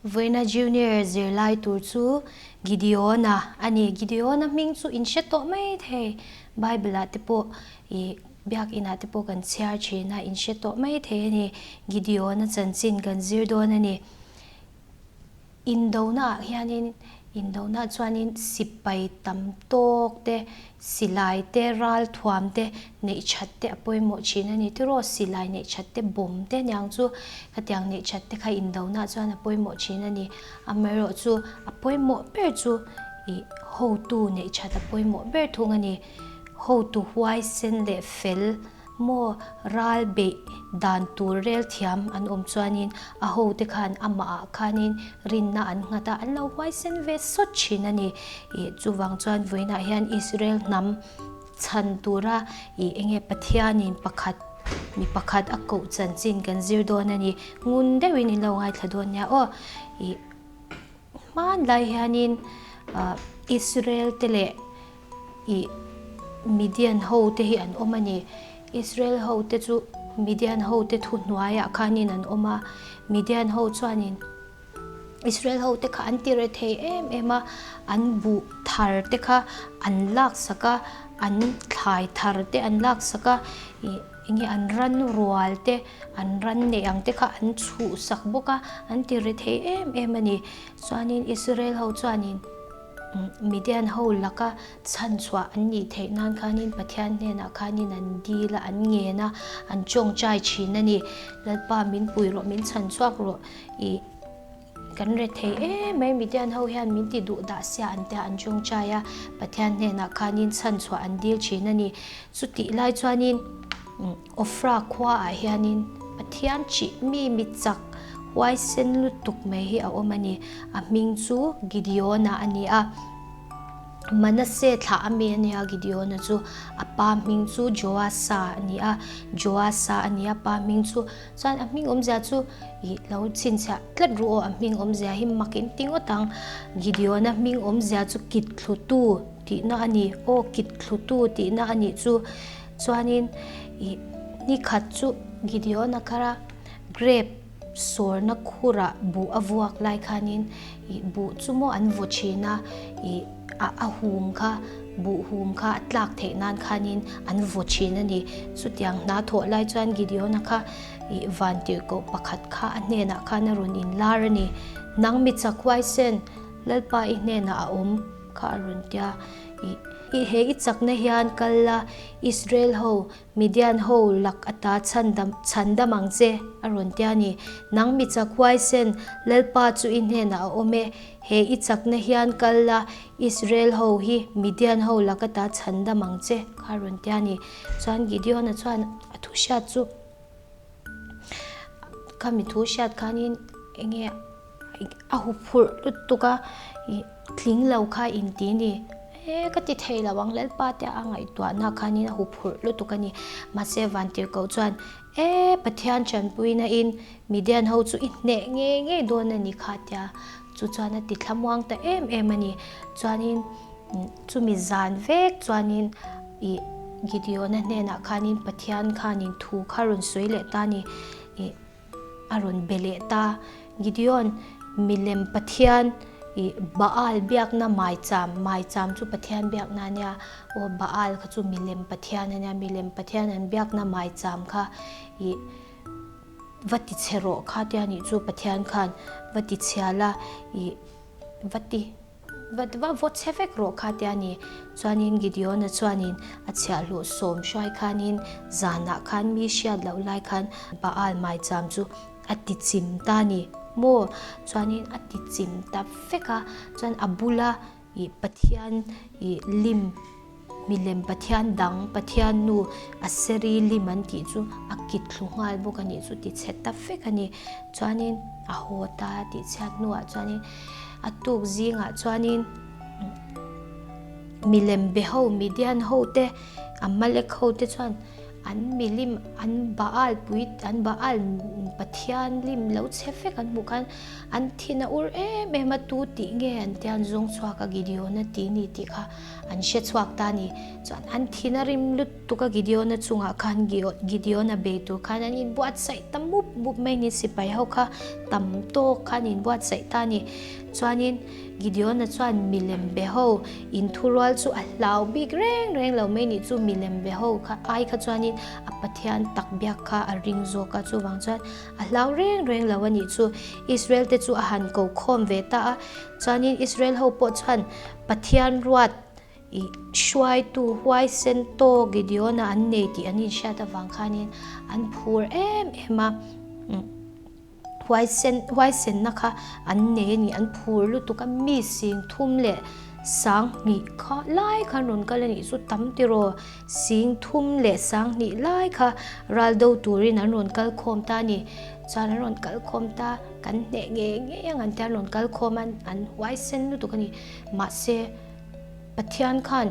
Vawiina Junior zirlai tur chu Gideona a ni. Gideona hming chu in hre tawh mai thei. Bible ah te pawh ih biakinah te pawh kan chhiar thin a, in hre tawh mai thei a ni. Gideona chanchin kan zir dawn a ni. Indona ah hianin indona chuanin sipai tam tawk te, silai te, ral thuam te neih that te a pawimawh thin a ni. Tiraw silai neih that te, bawm te aniang chu khatiang neih that te kha indona chuan a pawimawh thin a ni. Amaherawhchu a pawimawh ber chu ih hotu neih that a pawimawh ber thung a ni. Hotu huaisen leh fel. Maw ral beih dan tur rel thiam an awm chuanin a hote khan amah ah khanin rinna an nghat a, an lo huaisen ve sawt thin a ni. Ih chuvang chuan vawiinah hian Israel hnam chhan tura ih enge Pathianin pakhat mi pakhat a koh chanchin kan zir dawn a ni. Ngun deuhin in lo ngaithla dawn nia aw. Ih hmanlai hianin ah Israel te leh Ih, Midian ho te hi an awm a ni. Israel ho te chu Midian ho te thu hnuaiah khanin an awm a. Midian ho chuanin Israel ho te kha an ti re thei em em a, an buh thar te kha an laksak a, an thlai thar te an laksak a, ih enge an ran rual te, an ran neih ang te kha an chhuhsak bawk a, an ti re thei em em a ni. Chuanin Israel ho chuanin. Midian ho laka chhanchhuah an nih theih nan khanin Pathian hnenah khanin an dil a, an ngen a, an tawngtai thin a ni. Lalpa min pui rawh, min chhanchhuak rawh i kan re thei em mai Midian ho hian min ti duh dah sia an tia an tawngtai a, Pathian hnenah khanin chhanchhuah an dil thin a ni. Chutih lai chuanin Ofra khuaah hianin Pathian chih mi mi chak huaisen lutuk mai hi a awm a ni. A hming chu Gideona a ni a. Manasseh thlah a mi a ni a Gideona chu. A pa hming chu Joasa a ni a. Joasa a ni a pa hming chu. Chuan a hming awmzia chu ih lo chhinchhiah tlat ru aw a hming awmzia hi mak in ti ngawt ang. Gideona hming awmzia chu kit thlutu tihna a ni. Aw kit thlutu tihna a nih chu. Chuanin ih ni khat chu Gideon-a khara grape sawrna khurah buh a vuak lai khanin ih buh chu maw an vaw thin a, ih a a hum kha buh hum kha a tlak theih nan khanin an vaw thin a ni. Chutiang hna thawh lai chuan Gideon-a kha ih vantirhkoh pakhat kha a hnenah khan a rawn inlar a ni. Nang mi chak huaisen Lalpa i hnenah a awm kha a rawn tia ih. I he i chakna hian kal la, Israel ho, Midian ho lak ata chhandam chhandam ang che, a rawn ti a ni. Nang mi chak huaisen, Lalpa chu i hnenah a awm e. He i chakna hian kal la, Israel ho hi Midian ho lak ata chhandam ang che, kha a rawn ti a ni. Chuan Gideon-a chuan a thu hriat chu, Kha mi thu hriat khanin enge a huphurh lutuk a, ih tling lo kha inti ni. E ka ti thei lo ang Lalpa te a ngaihtuahna khanin a huphurh lutuk a ni. Mahse Vantirhkoh chuan e Pathian tanpuina in Midian ho chu i hneh ngei ngei dawn a ni kha tia chu chuan a ti thlamuang ta em em a ni. Chuanin chumi zan vek chuanin ih Gideon-a hnenah khanin Pathian khanin thu kha rawn sawi leh ta a ni. Ih. A rawn be leh ta. Gideon, milem Pathian i Baal biakna maicham, maicham chu Pathian biakna a nia, aw Baal kha chu milem Pathian a nia, milem Pathian an biakna maicham kha i va ti chhe rawh kha tia nih chu Pathian khan va ti chhia la i va ti. Va va vaw chhe vek rawh kha tia ni. Chuanin Gideon-a chuanin a chhiahhlawh sawm hruai khanin zanah khan mi hriat loh lai khan Baal maicham chu a ti chim ta ni maw? Chuanin a ti chim ta vek a, chuan a bula ih Pathian ih lim milem Pathian dang Pathian nu Aseri lim an tih chu a kit thlu nghal bawk a nih chu ti chhe ta vek a ni. Chuanin a haw ta tih chhiat hnuah chuanin a tuk zingah chuanin milem be ho Midian ho te Amalek ho te chuan. An milim, an Baal pui, an Baal pathian lim lo chhe vek an hmuh khan an thin a ur em em a, tu tih nge an tia an zawng chhuak a Gideon-a tih ni tih kha an hre chhuak ta a ni. Chuan an thin a rim lutuk a Gideon-a chungah khan Gideon-a bei tur khan an inbuatsaih ta mup mup mai ni, sipai ho kha tam tawk khan inbuatsaih ta a ni. Chuanin Gideon-a chuan milem be ho inthurual chu a hlau bik reng reng lo mai nih chu milem be ho kha ai kha chuanin a Pathian tak biak kha a ring zawk a, chuvang chuan a hlau reng reng lo a nih chu. Israel te chu a han ko khawm ve ta a, chuanin Israel ho pawh chuan Pathian ruat i hruaitu huaisen tawk Gideon-a an nei tih an inhriat avang khanin an phur em em a. Huaisen huaisenna kha an nei a ni, an phur lutuk a, mi sing thum leh sang hnih kha lai kha an rawn kal a nih chu tam tiraw, sing thum leh sang hnih lai kha ral do turin an rawn kal khawm ta a ni, chuan an rawn kal khawm ta, kan hneh ngei ngei ang an tia an rawn kal khawm a, an huaisen lutuk a ni, mahse. Pathian khan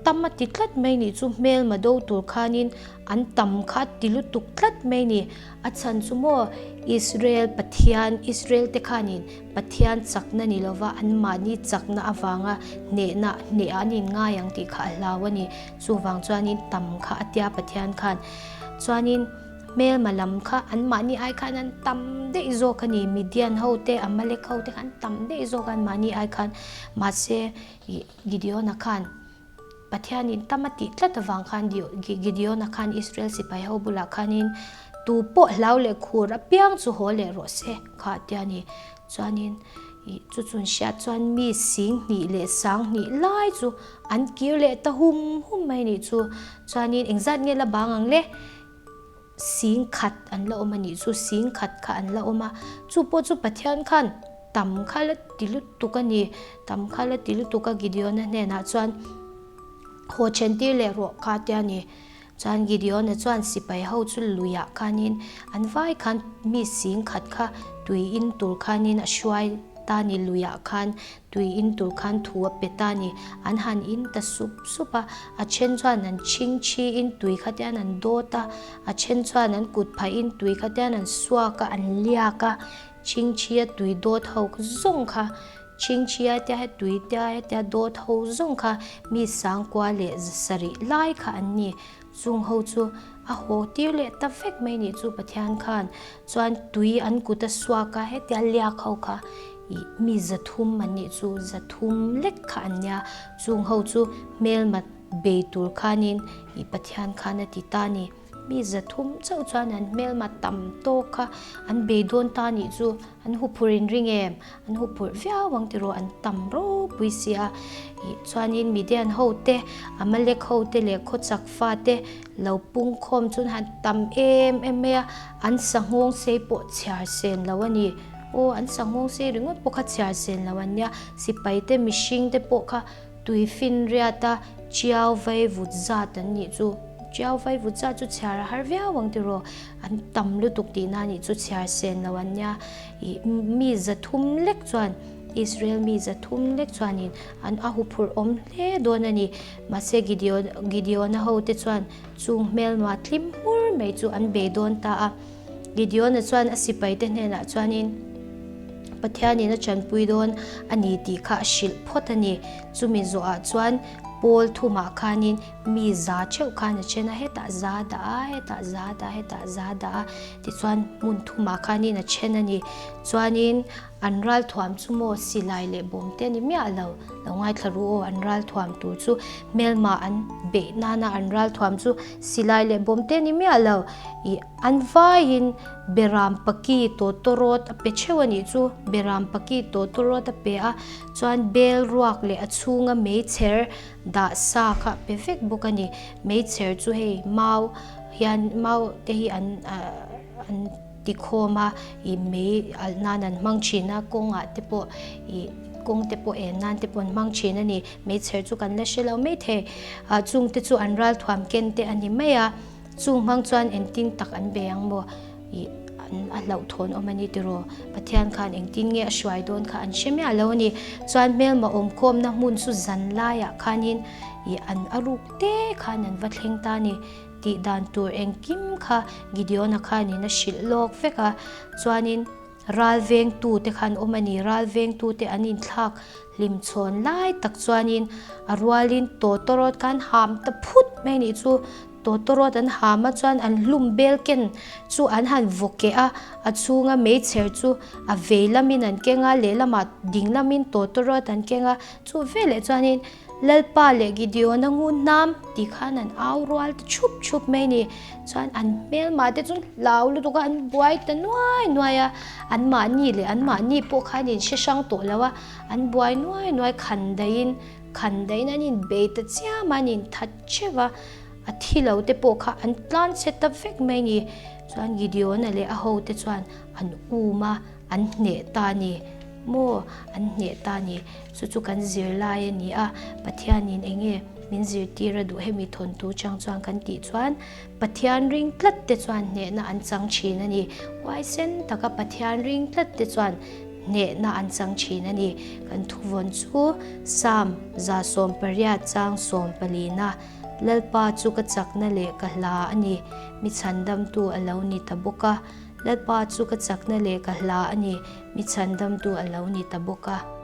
tam a ti tlat mai nih chu hmelma do tur khanin an tam kha a ti lutuk tlat mai ni. A chhan chu maw Israel Pathian, Israel te khanin Pathian chakna ni lova anmahni chakna avanga hnehna hneh an inngai ang tih kha a hlau a ni. Chuvang chuanin tam kha a tia Pathian khan. Chuanin. Hmelma lam kha anmahni ai khan an tam daih zawk a ni, Midian ho te, Amalek ho te kha an tam daih zawk a anmahni ai khan. Mahse, ih Gideon-a khan Pathianin tam a tih tlat avang khan Gideon-a khan Israel sipai ho bulah khanin tu pawh hlau leh khur apiang chu haw leh rawh se kha a ti a ni. Chuanin ih chu chun hriat chuan mi sing hnih leh sang hnih lai chu an kir leh ta hum hum mai nih chu. Chuanin engzat nge la bang ang le? Sing khat an la awm a nih chu, sing khat kha an la awm a, chu pawh chu Pathian khan tam kha la ti lutuk a ni, tam kha la ti lutuk a Gideon-a hnenah chuan haw then tir leh rawh kha tia ni. Chuan Gideon-a chuan sipai ho chu luiah khanin an vai khan mi sing khat kha tui in tur khanin a hruai ta ni luiah khan Tui in tur khan thu a pe ta ni. An han in ta sup sup a, a then chuan an chhing chhi in tui kha te an an dawt a, a then chuan an kut phah in tui kha te an an suak a, an liak a, chhing chhi a tui dawt ho zawng kha, chhing chhi a tia tui tia hetia dawt ho zawng kha mi sangkua leh sarih lai kha an ni. Chung ho chu a haw tir leh ta vek mai nih chu Pathian khan chuan tui an kut a suak a, hetia liak ho kha ih mi zathum an nih chu zathum lek kha an nia, chung ho chu hmelma bei tur khanin ih Pathian khan a ti ta a ni. Mi zathum chauh chuan an hmelma tam tawk kha an bei dawn ta nih chu an huphurh in ring em? An huphurh viau ang tiraw an tam ropui si a, ih chuanin Midian ho te, Amalek ho te leh khawchak fa te lo pung khawm chuan han tam em em mai a, an sanghawng sei pawh chhiar sen lo a ni. Aw an sanghawng sei ringawt pawh kha chhiar sen lo an nia, sipai te mihring te pawh kha tui finriat a chiau vai vut zat an nih chu. Chiau vai vut zat chu chhiar a har viau ang tiraw, an tam lutuk tihna a nih chu chhiar sen lo an nia. Ih mi zathum lek chuan Israel mi zathum lek chuanin an a huphurh awm hle dawn a ni. Mahse Gideon Gideona hote chuan chung hmelma tlim hmur mai chu an bei dawn ta a. Gideona chuan a sipaite hnenah chuanin Pathianin a chanpui dawn a ni tih kha a hrilh phawt a ni. Chumi zawhah chuan Paul thumah khanin mi za theuh khan a then a, hetah za dah a, hetah za dah a, hetah za dah a. Tichuan hmun thumah khanin a then a ni. Chuanin an ralthuam chu maw silai leh bawm te a ni miah lo. Lo ngaithla ru aw, an ralthuam tur chu hmelma an beih nana an ralthuam chu silai leh bawm te a ni miah lo. Ih an vaiin beram paki tawtawrawt a pe theuh a nih chu. Beram paki tawtawrawt a pe a, chuan bel ruak leh a chhunga meichher dah sa kha a pe vek bawk a ni. Meichher chu hei mau hian mau te hi an an ti khawm a ih mei alh nan an hmang thin a kawngah te pawh ih kawng te pawh en nan te pawh an hmang thin a ni meichher chu kan la hre lo mai thei ah chung te chu an ralthuam ken te a ni mai a chung hmang chuan engtin tak an bei ang maw ih an a hlauhthawn awm a ni tiraw Pathian khan engtin nge a hruai dawn kha an hre miah lo a ni chuan hmelma awmkhawmna hmun chu zan laiah khanin. Ih an a ruk te khan an va thleng ta a ni. Tih dan tur engkim kha Gideon-a khanin a hrilh lawk vek a. Chuanin ral vengtute kha an awm a ni. Ral vengtute an inthlak hlim chhawn lai tak chuanin a rualin tawtawrawt kha an ham ta phut mai a nih chu. Tawtawrawt an ham a chuan an hlum bel ken chu an han vaw keh a, a chhunga meichher chu a vei lamin an keng a, lehlamah ding lamin tawtawrawt an keng a. Chu veleh chuanin Lalpa leh Gideon-a ngu hnam tih khan an au rual ta chhup chhup mai a ni. Chuan an hmelmah te chu hlau lutuk a, an buai ta nuai nuai a, anmahni leh anmahni pawh khan in hre hrang tawh lo a, an buai nuai nuai khan daihin khan daihin an inbei ta chiam a, an inthat theuh a, a thi lo te pawh kha an tlan chhe ta vek mai a ni. Chuan Gideon-a leh a hote chuan an um a. An hneh ta ni maw? An hneh ta ni. Chu chu kan zirlai a ni a, Pathianin eng nge min zirtir a duh hemi thawntu chang chuan kan tih chuan Pathian ring tlat te chuan hnehna an chang thin a ni. Huaisen taka Pathian ring tlat te chuan hnehna an chang thin a ni. Kan thuvawn chu Psalm 118 chang 14a Lalpa chu ka chakna leh ka hla a ni, mi chhandamtu a lo ni ta bawk a. Lalpa chu ka chakna leh ka hla a ni, mi chhandamtu a lo ni ta bawk a.